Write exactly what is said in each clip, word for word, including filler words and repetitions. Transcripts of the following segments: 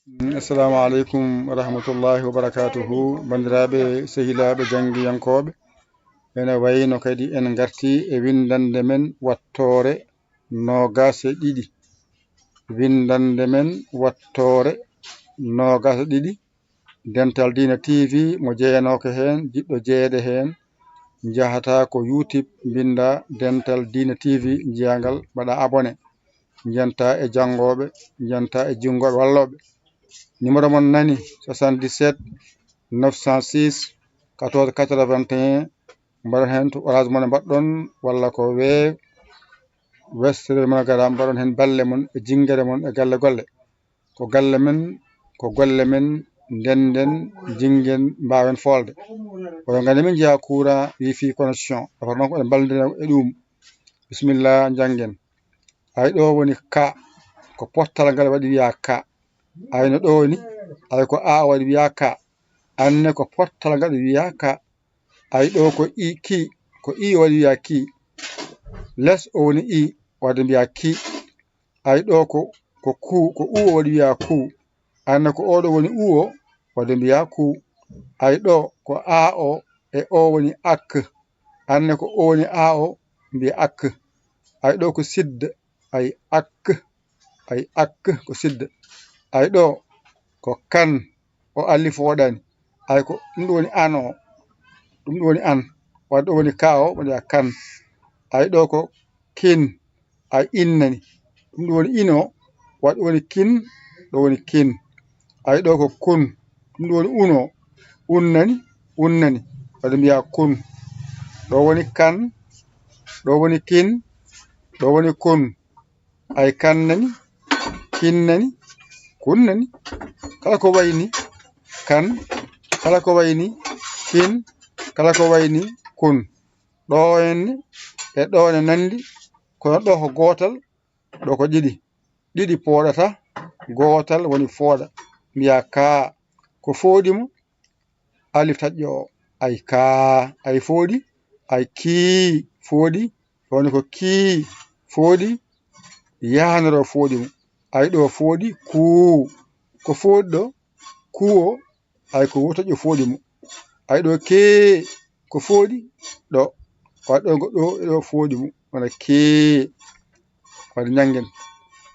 Assalamu aleykum wa rahmatullahi wa barakatuhu. Banndiraaɓe, sehilaaɓe, janngiyankooɓe, ene wayno kadi en ngarti e winndannde men wattoore noogaas e ɗiɗi. Winndannde men wattoore noogaas e ɗiɗi. Dental Diina T V mo jeyanooka heen, jiɗɗo jeyeede heen, njahata ko YouTube, mbinnda Dental Diina T V, njiya ngal, mbaɗa abonné. Njenta e janngooɓe, njenta e jinngooɓe wallooɓe. Numéro mon nani, soixante-dix-sept neuf cent six quatorze quatre-vingt-un. Mbaɗon heen to Orange Money mbaɗɗon, walla ko Wave, Western MoneyGram, mbaɗon heen balle mon e jinngere mon e galle golle. Ko galle men, ko golle men, ndennden, njinngen, mbaawen foolde. Oɗon nganndi min njiyaa courant, wifi connexion. Affaire noon ko eɗen mballondira e ɗum. Bisimilla, njanngen. Ay, ɗo woni ka, ko pottal ngal waɗi wiyaa ka. Ay, no ɗo ni, ay, ko a waɗi wiyaa ka. Anne ko pottal ngal waɗi wiyaa ka. Ay, ɗo ko i, ki, ko i waɗi wiyaa ki. Les o woni i, waɗi mbiyaa ki. Ay, ɗo ko, ko ku, ko u o waɗi wiyaa ku. Anne ko oɗo woni u o, waɗi mbiyaa ku. Ay, ɗo ko a o e o woni ak. Anne ko o woni a o, mbiya ak. Ay, ɗo ko sidda. Ay, ak. Ay, ak ko sidda. Ay, ɗo ko kan. O alif woɗani. Ay, ko ɗum ɗo woni an o. Ɗum ɗo woni an. Waɗi ɗo woni ka o, waɗi a kan. Ay, ɗo ko kin. Ay, in nani. Ɗum ɗo woni in o, waɗi woni kin, ɗo woni kin. Ay, ɗo ko kun. Ɗum ɗo woni un o. Un nani, un nani. Waɗi mbiya kun. Ɗo woni kan, ɗo woni kin, ɗo woni kun. Ay, kan nani, kin nani, kun nani. Kala ko wayni kan, kala ko wayni kin, kala ko wayni kun. Ɗo en e ɗo ne nanndi, kono ɗo ko gootal, ɗo ko ɗiɗi. Ɗiɗi pooɗata, gootal woni fooɗa. Mbiya kaa, ko fooɗi mo? Alif taƴƴo o. Ay kaa, ay fooɗi, ay kii, fooɗi, ɗo ne ko kii, fooɗi, yahanoro fooɗi mo. Ay ɗo fooɗi, kuu, ko fooɗi ɗo? Kuu o, ay ko wooto ƴo fooɗi mo. Ay ɗo kee, ko fooɗi ɗo? Ay ɗo, ɗo, ɗo fooɗi mo, wona kee. Waɗi njanngen.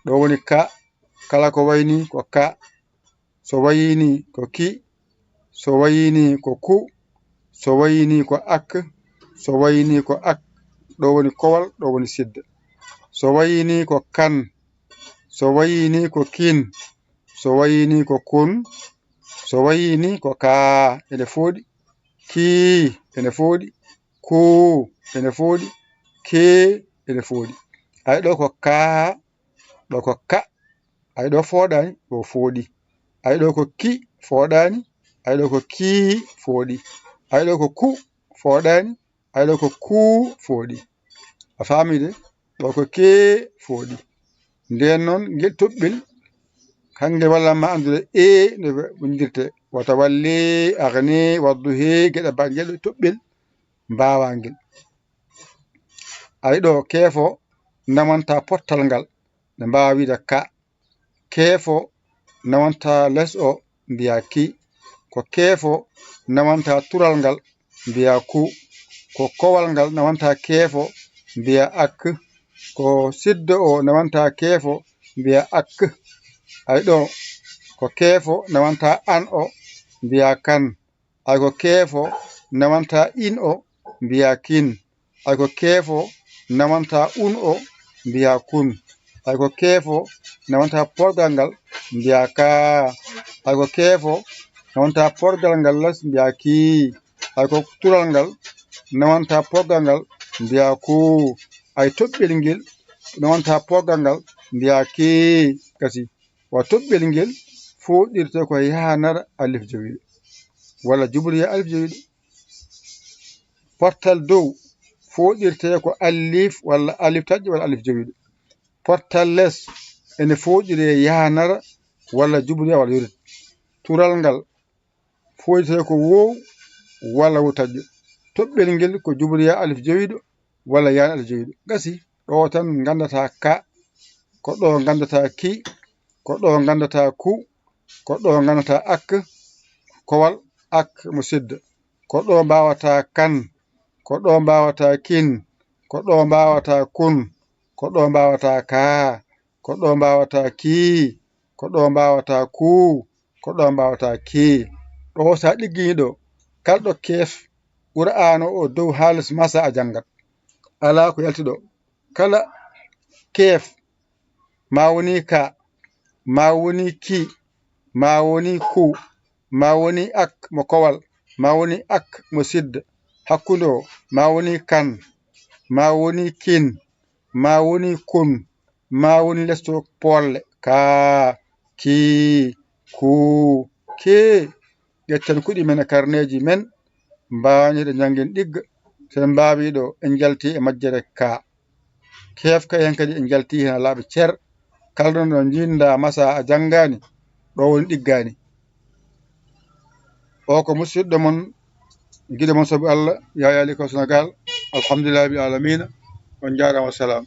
Ɗo woni ka, kala ko wayni ko ka. So wayini ko ki, so wayini ko ku, so wayini ko ak, so wayini ko ak. Ɗo woni kowal, ɗo woni sidda. So wayini ko kan, so wayini ko kin, so wayini ko kun, so wayini ko kaa, ene fooɗi. Kii, ene fooɗi. Kuu, ene fooɗi. Kee, ene fooɗi. Ay ɗo ko kaa, ɗo ko ka. Ay ɗo fooɗaani, ɗo fooɗi. Ay ɗo ko ki, fooɗaani. Ay ɗo ko kii, fooɗi. Ay ɗo ko ku, fooɗaani. Ay ɗo ko kuu, fooɗi. A faami de? Ɗo ko kee, fooɗi. Ndeen noon, ngel toɓɓel, kanngel wallan ma anndude e no windirtee. Wata walle, agne, wadduhe, geɗe ba-, ngel toɓɓel mbaawaa ngel. Ay ɗo keefo nawanta pottal ngal, ɓe mbaawa wiide ka. Keefo nawanta les o, mbiya ki. Ko keefo nawanta tural ngal, mbiya ku. Ko kowal ngal nawanta keefo, mbiya ak. Ko siddo o nawanta keefo, mbiya ak. Ay ɗo, ko keefo nawanta an o, mbiya kan. Ay ko keefo nawanta in o, mbiya kin. Ay ko keefo nawanta un o, mbiya kun. Ay ko keefo nawanta porgal ngal, mbiya kaa. Ay ko keefo nawanta porgal ngal les, mbiya kii. Ay ko tural ngal nawanta porgal ngal, mbiya kuu. Ay toɓɓel ngel nawanta porgal ngal, mbiya kii. Gasi. Wa toɓɓel ngel fooɗirtee ko yahanara alif jowiiɗo, walla jubriya alif jowiiɗo. Portal dow fooɗirtee ko alif, walla alif taƴƴo, walla alif jowiiɗo. Portal les ene fooɗiree yahanara, walla jubriya, walla yurit. Tural ngal fooɗirtee ko woow walla woow taƴƴo. Toɓɓel ngel ko jubriya alif jowiiɗo walla yaani alif jowiiɗo. Gasi, ɗo tan nganndata ka, ko ɗo nganndata ki, ko ɗo nganndata ku, ko ɗo nganata ak, kowal ak mo sidda. Ko ɗo mbawata kan, ko ɗo mbawata kin, ko ɗo mbawata kun, ko ɗo mbawata ka, ko ɗo mbawata ki, ko ɗo mbawata ku, ko ɗo mbawata ki. Ɗo sa ɗiggini ɗo, kal ɗo keef Qur'aano o dow haalis masa a janngat. Alaa ko yalti ɗo. Kala keef, ma woni ka, ma woni ki, ma woni ku, ma woni ak mo kowal, ma woni ak mo sidda, hakkunde o, ma woni kan, ma woni kin, ma woni kun, ma woni lesto poolle, ka, ki, ku, ki. Ƴetten kuɗi men e karneeji men, mbaawani ɗe njanngin ɗigga, so en mbaawi ɗo, en njalti e majjere ka. Keef ka heen kadi en njalti heen laaɓi cer. Kala ɗon ɗo njinnda masa a janngaani, ɗo woni ɗiggaani. O ko musidɗo mon, giɗo mon sabu Allah, Yaya Ly ko Senegal. Alhamdulillahi rabbil alamina. On njaaraama, wassalam.